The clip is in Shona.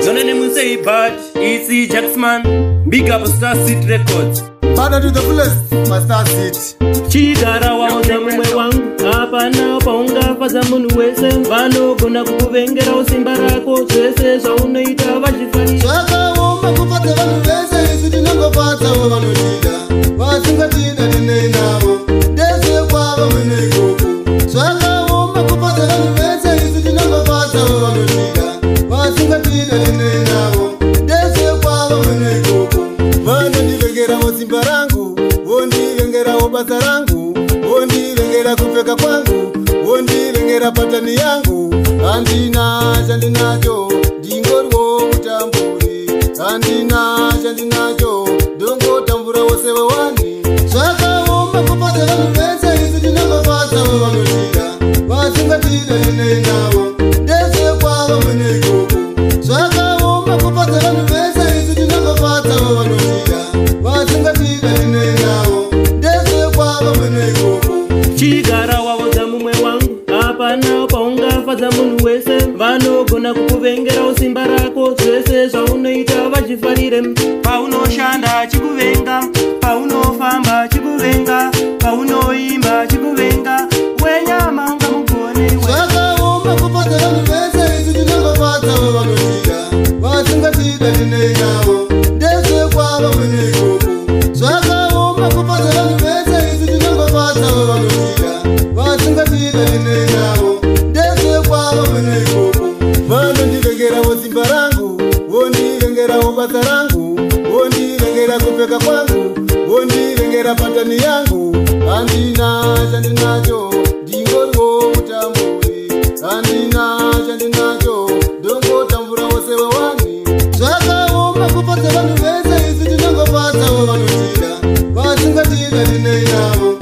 None name say bad, it's Jacksman. Big up Star City Records. Father to the fullest, my Star City. Chigara waudza mumwe wangu, hapana paungafadza munhu wese. Vanogona kukuvengera simba rako, zvese zvaunoita vachifarira. Zvakaoma kufadza vanhu vese, isu tinongofadzawo vanotida. Vasingatida tinei navo, ndezvekwavo mune ikoko. Zvakaoma kufadza vanhu vese, isu tinongofadzawo vanotida. Vasingatida tinei navo, ndezvekwavo mune ikoko. Vanondivengerawo simba rangu, vondivengerawo basa rangu, vondivengera kupfeka kwangu, vondivengera patani yangu. Handina chandinacho, ndingoriwo mutamburi. Handina chandinacho, ndongotamburawo sevawani. Zvakaoma kufadza vanhu vese, isu tinongofadzawo vanotida. Vasingatida tinei navo, ndezvekwavo mune ikoko. Zvakaoma kufadza vanhu vese, isu tinongofadzawo vanotida. Vasingatida tinei navo, ndezvekwavo mune ikoko. Chigara waudza mumwe wangu, hapana paungafadza munhu wese. Vanogona kukuvengera simba rako, zvese zvaunoita vachifarire. Paunoshanda chikuvenga, paunofamba chikuvenga, paunoimba chikuvenga, wenyama ungamugone. Zvakaoma kufadza vanhu vese, isu tinongofadzawo vanotida. Vasingatida tinei navo, ndezvekwavo mune ikoko. Zvakaoma kufadza vanhu vese, isu tinongofadzawo vanotida. Vasingatida tinei navo, ndezvekwavo mune ikoko. Vanondivengerawo simba rangu, vondivengerawo basa rangu, vondivengera kupfeka kwangu, vondivengera patani yangu. Handina chandinacho, ndingoriwo mutamburi. Handina chandinacho, ndongotamburawo sevawani. Zvakaoma kufadza vanhu vese, isu tinongofadzawo vanotida. Vasingatida tinei navo,